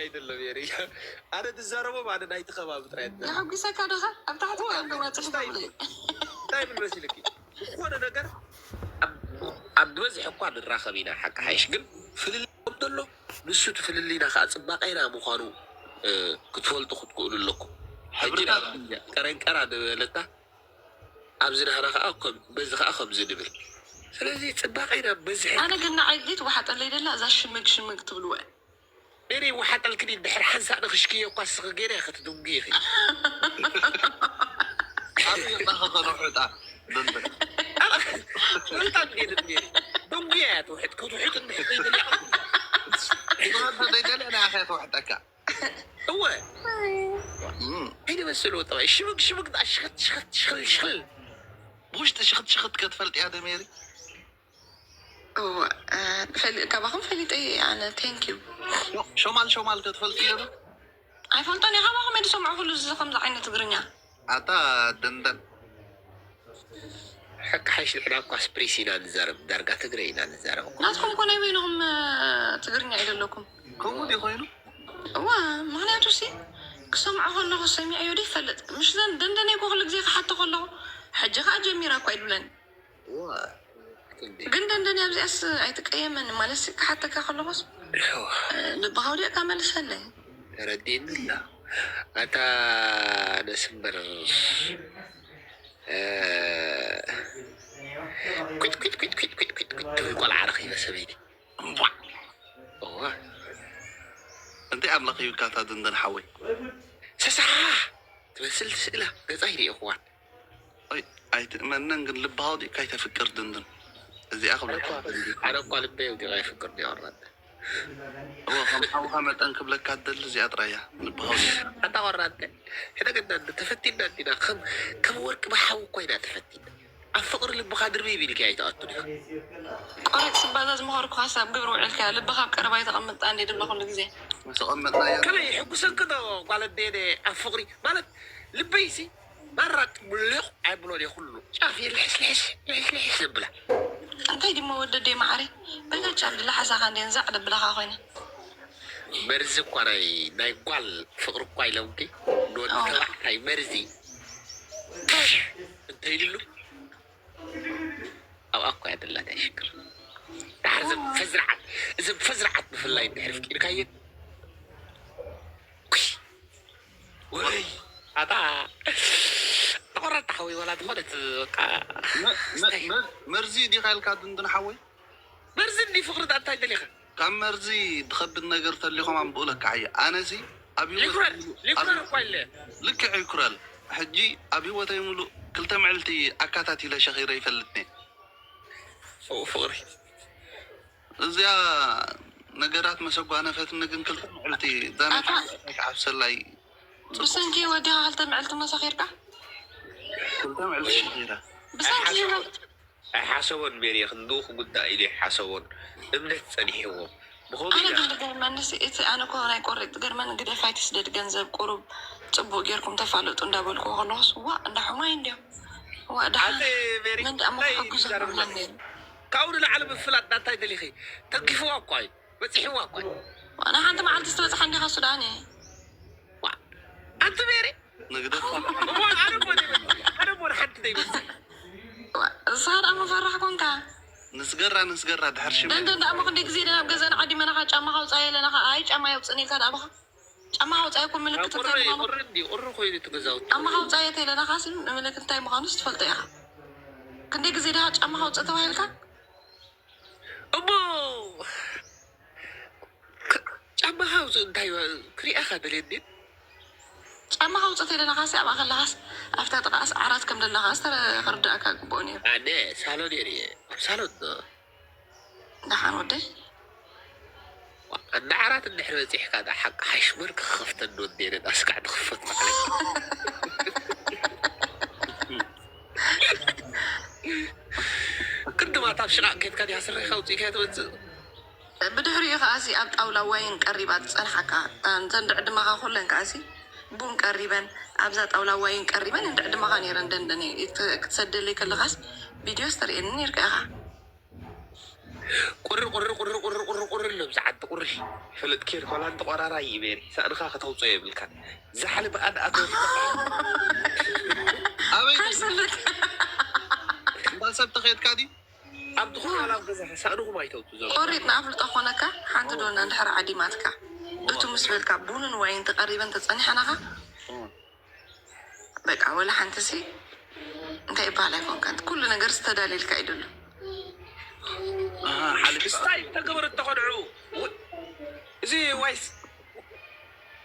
ኣይደለም የሪ ኣነ ትዛረቦ ማለት ናይቲ ከባቢ ጥራይ ትዛረብ። የሐጒሰካ ዶ ኸ? ኣብ ታሕቲ እኮ ኣሎ ወጽሒ እንታይ ተብሎ። እንታይ ብል መሲልኪ ዝኾነ ነገር ኣብ- ኣብ ዝበዝሕ እኳ ንራኸብ ኢና ሓቂ ሓይሽ ግን ፍልልይ ከም ዘሎ ንሱ እቲ ፍልልይና ከዓ ፅባቐና ምዃኑ እ፣ ክትፈልጡ ክትክእሉ ኣለኩም። ሕጂ ሕብርታት ቀረንቀራ ዝበለታ ኣብዚ ናህና ከዓ ከም በዚ ከዓ ከምዚ ንብል። ስለዚ ፅባቐና በዝሒ ኣነ ግን ንዓይ ድሌት ወሓጠለይ ደላ እዛ ሽምግ ሽምግ ትብልዎ እያ። ሜሪ ይወሓጠልክን እዩ። ድሕሪ ሓንሳእ ንኽሽክዮ እኳ ስኺ ገይረ ክትድንጉ ኢኺ። ኣበይ የላኸ ከነውሕጣ? ደንደን። ፍልጣን ጌድት ሜሪ ድንጉያ እያ ትውሕጥ። ክትውሕጥ እንድሕር ዘይደሊኻ ትውሕጥ ዘይደልያ ናይ ኣኸ ትውሕጠካ። እወ እም። ከይደ መስልዎ ጠባይ ሽምግ ሽምግ ደኣ ሽኽት ሽኽት ሽኽል ሽኽል ብውሽጢ ሽኽት ሽኽት ከትፈልጥ እያ ደሜሪ። እወ፣ እ፣ ፈሊ- ካባኹም ፈሊጠ ኣነ ቴንክ ዩ። ሾ- ሾማል ሾማል ከትፈልጥ እየ ዶ? ኣይፈልጦን እየ ካባኹም እየ ዝሰምዖ ኩሉ እዚ ከምዚ ዓይነት ትግርኛ። ኣታ ደንደን። ሓቂ ሓይሽ ንሕና እኳ ስፕሪስ ኢና ንዛረብ ዳርጋ ትግረ ኢና ንዛረብ እኮ። ናትኩም እኮ ናይ በይንኹም እ፣ ትግርኛ እዩ ዘለኩም። ከምኡ ድዩ ኮይኑ? እዋ፣ ምኽንያቱ ሲ ክሰምዖ ከለኹ ሰሚዐዮ ዶ ይፈልጥ ምሽ ዘን ደንደነ እኮ ኩሉ ግዜ ክሓቶ ከለኹ ሕጂ ከዓ ጀሚራ እኳ ይብለኒ። እዋ። ግን ደንደን ኣብዚኣስ ኣይትቀየመኒ ማለት ሲ ክሓተካ ከለኹስ እ፣ ልብኻ ውዲቕካ መልሰለይ። ተረዲእኒ ኣላ ኣታ ነስምበር እ፣ ኲት ኲት ኲት ኲት ኲት ኲት ኲት ትብል ቆልዓ ረኺበ ሰበይቲ። እዋ እንታይ ኣምላኽ እዩ ካታ ደንደን ሓወይ? ሰሳ ትመስል ስእላ ገጻ ይርኤኽዋን ኣይ ኣይትእመነን ግን ልብኻ ውዲቕካ ኣይተፍቅር ደንደን። እዚኣ ክብለካ ኣነ እኳ ልበይ ውዲቕ ኣይፍቅር ዲቆራት እወ ከም ሓውኻ መጠን ክብለካ ትደሊ እዚኣ ጥራይ እያ። ልብኻ ውዲቕካ ኣታ ቆራተ ሕደ ገና ተፈቲና እንዲና ከም ከም ወርቂ ብሓዊ እኮ ኢና ተፈቲና ኣብ ፍቅሪ ልብኻ ድርብይ ቢልካ ኣይተኣቱን ኢኻ ቆሪጥ ስባዛ ዝመኸርኩ ሓሳብ ግብሪ ውዕልካ ልብኻ ኣብ ቀረባ ይተቐምጣ እንዴ ድብሎ ኩሉ ግዜ። ዝተቐመጥናዮ ከመይ ይሕጉሰኪ ዶ ጓል ኣደየ ኣብ ፍቅሪ ማለት ልበይሲ ማራ ጥሙልቕ ኣይብሎን እየ ኩሉ ጫፍ እየ ልሕስልሕስ ልሕስልሕስ ዘብላ እንታይ ድሞ ወደደ ማዕረ በዛ ጫፍ ድላ ሓሳኻ እንዴ ንዛዕ ደብላኻ ኮይነ። መርዚ እኳ ናይ ናይ ጓል ፍቅሪ እኳ ኢሎምኪ ንወዲ ተባዕታይ መርዚ እንተይልሉ ኣብኣ እኳ እያ ደላታ ይሽክር ዳሕር እዘም ፈዝርዓት እዘም ፈዝርዓት ብፍላይ እንድሕር ፍቂድካየን ወይ ኣታ ተቆረጣ ሓወይ ዋላ ዝኾነት በቃ መርዚ ዲኻ ኢልካ ድንድን ሓወይ መርዚ እንዲ ፍቅሪ እንታይ ደሊኻ ካብ መርዚ ድኸብድ ነገር ተሊኾም ኣንብኡ ለካ ዓየ ኣነዚ ኣብ ሊኩረል ሊኩረል እኳ ኢለ ልክዕ ይኩረል ሕጂ ኣብ ህይወተይ ሙሉእ ክልተ ምዕልቲ ኣካታቲለ ሸኺረ ይፈልጥኒ ፍቅሪ እዚኣ ነገራት መሰጓነፈትኒ ግን ክልተ ምዕልቲ ዛና ከዓብሰላይ ብሰንኪ ወዲኻ ክልተ ምዕልቲ መሳኺርካ ክልተ ምዕልቲ ሸኺረ ብሰንኪ ኣይሓሰቦን ሜሪ ክንድኡ ክጉዳእ ኢሉ ይሓሰቦን እምነት ጸኒሕዎ ብኸምኡ ኣነ ኢና ግን ዝገርመኒ ሲ እቲ ኣነ እኮ ናይ ቆሪጥ ዝገርመኒ ግደፍ ኣይትስደድ ገንዘብ ቁሩብ ጽቡቅ ጌርኩም ተፋለጡ እንዳበልኩ ከለኹስ ዋ እንዳ ሕማይ እንዲዮም ዋ ድሓን ኣቲ ሜሪ ምን ደኣ እንታይ ምክሕጉዞ ይዛረብ ምናምን ኣለካ? ካብኡ ንላዕሊ ምፍላጥ እንታይ ደሊኺ ተንኪፍዋ እኳ እዩ በፂሕዋ እኳ እዩ ዋና ሓንቲ መዓልቲ ዝተበፅሓ እንዲኻ ሱዳን እየ ዋ ኣንቲ ሜሪ ንግደፋ እሞ ኣነ እኮ ዘይበፅሕ ኣነ እሞ ንሓንቲ ዘይበፅሕ ንስኻ ደኣ መፈራሕ ኮንካ ንስገራ ንስገራ ድሕር ሽም ደንደን ደኣ እሞ ክንደይ ግዜ ደናብ ገዛና ዓዲመናኻ ጫማ ካውፃእ የለናኻ ኣይ ጫማ የውፅን ኢልካ ደኣ ምኻ ጫማ ካውፃእ እኮ ምልክት እንታይ ምዃኑ ቁሪ እንዲ ቁሪ ኮይኑ እቲ ገዛውቲ ጫማ ካውፃእ የት የለናኻ ሲ ምልክት እንታይ ምዃኑ ትፈልጦ ኢኻ ክንደይ ግዜ ደኣ ጫማ ካውፅእ ተባሂልካ እሞ ጫማኻ ኣውፅእ እንታይ ክሪኣኻ ደልየኒ ጫማ ካውፅእ ተለናኻሲ ኣብኣ ከለኻስ ኣብታ ጥቓስ ዓራት ከም ዘለኻስ ተረ- ክርዳእካ ግብኦ ነይሩ ኣነ ሳሎን እየ ርየ ኣብ ሳሎን ዶ ደሓን ወደይ እንዳ ዓራት እንድሕር በፂሕካ ዳ ሓቂ ሓሽመር ክኸፍተኒ ወደየ ነዳ ስካዕ ትኽፈት ባዕለይ ቅድማት ኣብ ሽቓቕ ኬድካ ዲኻ ስረኻ ኣውፂእካ ትመፅእ ብድሕሪኡ ከዓሲ ኣብ ጣውላ ዋይን ቀሪባ ትፀንሓካ እተን ድዕድማኻ ኩለን ከዓሲ ቡን ቀሪበን ኣብዛ ጣውላ ዋይን ቀሪበን እንድዕድማኻ ነይረን ደንደነ ክትሰደለይ ከለኻስ ቪድዮስ ተርእየኒ ነይርካ ኢኻ ቁሪ ቁሪ ቁሪ ቁሪ ቁሪ ቁሪ ኣሎ ብዛዓዲ ቁሪ። ፈለጥ ኬር ኳላ እንተ ቆራራ ይቤሪ ሳእንኻ ከተውፅኦ የብልካን። ዛሕሊ ብኣድ ኣቶ ኣበይ ሓሰለት። እንዳ ሰብ ተኸድካ ድዩ? ኣብ ዝኾነ ዋላ ኣብ ገዛ ሳእንኹም ኣይተውቱ ዘሎ። ቆሪጥና ኣፍልጦ ኮነካ ሓንቲ ዶና እንድሕር ዓዲማትካ እቱ ምስ በልካ ቡንን ዋይን ተቐሪበን ተጸኒሐናኻ በቃ ወላ ሓንቲ ሲ እንታይ ይበሃል ኣይኮንካን ኩሉ ነገር ዝተዳልየልካ እዩ ደሎ ሓሊፍ ስታይ ተገበረ ተኸድዑ እዚ ዋይስ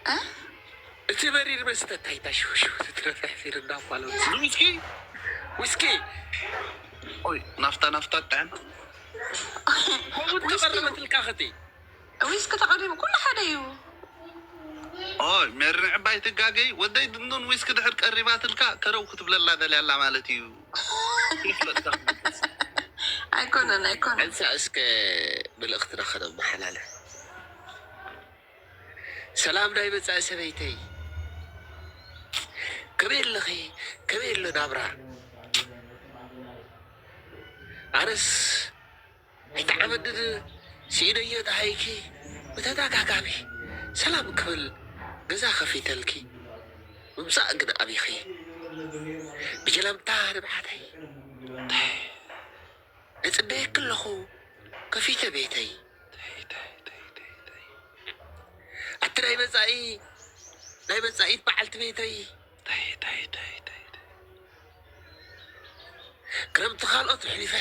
እ? እቲ መሪር መስተ ታይታ ሽውሽው ትረፍሕ ሲር እንዳኳለ ዊስኪ ዊስኪ ኦይ ናፍታ ናፍታ ጥዕም ከምኡ ተቐረበትልካ ኸቲ ዊስኪ ተቐሪቡ ኩሉ ሓደ እዩ ኦይ ሜሪ ንዕባይ ትጋገይ ወደይ ድንዱን ዊስኪ ድሕር ቀሪባትልካ ከረው ክትብለላ ደልያላ ማለት እዩ። ኣይኮነን ኣይኮነን ሓንሳ እስከ መልእኽትና ከነመሓላልፍ። ሰላም ናይ መጻኢ ሰበይተይ፣ ከመይ ኣለኺ? ከመይ ኣሎ ናብራ? ኣነስ ኣይትዓመድን ስኢነዮ ደሃይኪ ብተደጋጋሚ ሰላም ክብል ገዛ ከፊተልኪ ምምጻእ ግን ኣቢኺ ብጀላምታ ንብዓተይ እጽበየኪ ኣለኹ ከፊተ ቤተይ ኣቲ ናይ መጻኢ ናይ መጻኢት በዓልቲ ቤተይ ክረምቲ ካልኦት ኣሕሊፈ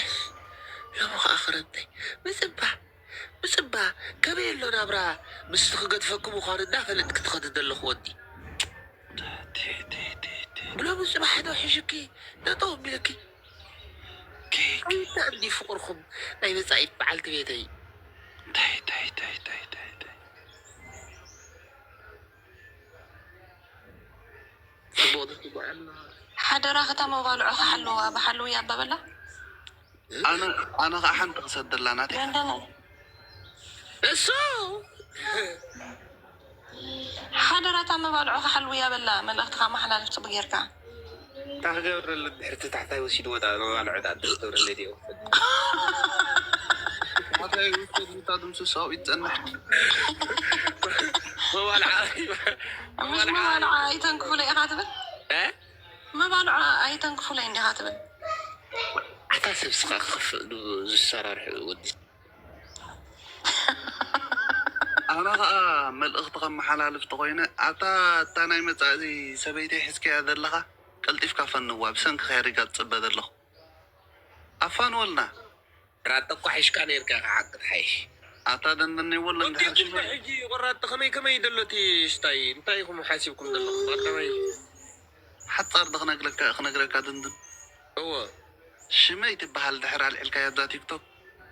ሎሚ ከዓ ክረምተይ ምፅባ ምፅባ ከመይ ኣሎ ናብራ ምስቲ ክገድፈኪ ምዃኑ እንዳፈለጥኪ ትኸዲ ዘለኹ ወዲ ብሎሚ ፅባሕ ዶ ሒዙኪ ጠጠው ኣቢለኪ እንታይ እንዲ ፍቅርኩም ናይ መፃኢት በዓልቲ ቤተይ ሓደራ ክታ መባልዖ ክሓልዋ ብሓልው ያባበላ ኣነ ኣነ ከዓ ሓንቲ ክሰደላ ናተይ ደንደነ እሱ ሓደራ እታ መባልዖ ክሓልው ያበላ መልእኽትኻ መሓላልፍ ፅቡ ጌርካ ታክገብረሉ ድሕርቲ ታሕታይ ወሲድዎ ዳ መባልዖ ዳ ክገብረለ ድዮ ሓታይ ውሰድ ምታ ድምስሳው ይፀንሕ መባልዓ ምሽ መባልዓ ኣይተንክፉለ ኢኻ ትብል እ? መባልዖ ኣይተንክፉለ እንዲኻ ትብል ኣታ ሰብ ስኻ ክኸፍእ ዝሰራርሑ ወዲ ኣነ ከዓ መልእኽቲ ከመሓላልፍ ተኮይነ ኣታ እታ ናይ መፃእዚ ሰበይተይ ሕዝከያ ዘለኻ ቀልጢፍካ ፈንዋ ብሰንኪ ከያሪጋ ትፅበ ዘለኹ ኣፋንወልና ራጠ እኳ ሒሽካ ነርካ ኢኻ ሓቂ ትሓይሽ ኣታ ደንደን ይወለ እንድሕር ወዲኩም ሕጂ ቆራጥ ከመይ ከመይ ደሎ እቲ ሽታይ እንታይ ኢኹም ሓሲብኩም ዘለኹም ኣዳማይ ሓፃር ዶ ክነግረካ ክነግረካ ድንድን እዎ ሽመይ ትበሃል ድሕር ኣልዒልካያ ኣብዛ ቲክቶክ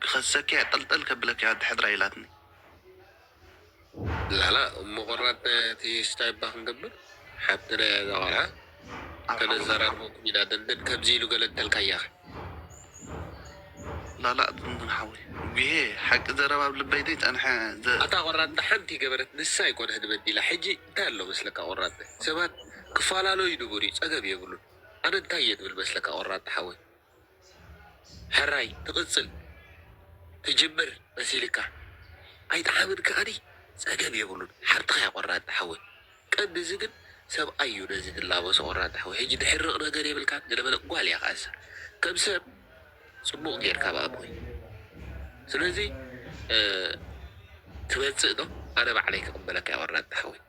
ክኸሰኪያ ጠልጠል ከብለኪያ ድሕድራ ኢላትኒ ላላ እሞ ቆራጥ እቲ ሽታይ እባ ክንገብር ሓብትና እያ እዛ ቆልዓ ከነዘራርበኩም ኢና ደንደን ከምዚ ኢሉ ገለ እንተልካያ ላላ ድንድን ሓወይ ጉሄ ሓቂ ዘረባ ኣብ ልበይ ዘይፀንሐ ዘ- ኣታ ቆራጥ ሓንቲ ገበረት ንሳ ኣይኮነህን በዲላ ሕጂ እንታይ ኣሎ መስለካ ቆራጥ ሰባት ክፈላለዩ ይንበሩ እዩ ፀገም የብሉን ኣነ እንታይ እየ ትብል መስለካ ቆራጥ ሓወይ ሕራይ ትቕፅል ትጅምር መሲልካ ኣይጠዓምን ከኣኒ ፀገም የብሉን ሓብትኻ እያ ቆራጥ ሓወይ ቀንዲ እዚ ግን ሰብኣይ እዩ ነዚ ዝላበሶ ቆራጥ ሓወይ ሕጂ ድሕርቕ ነገር የብልካን ዝነበረ ጓል እያ ከኣሳ ከም ሰብ ፅቡቕ ጌርካ ብኣቦይ ስለዚ ትመፅእ ዶ ኣነ ባዕለይ ክቕበለካ እየ ቆራጥ ሓወይ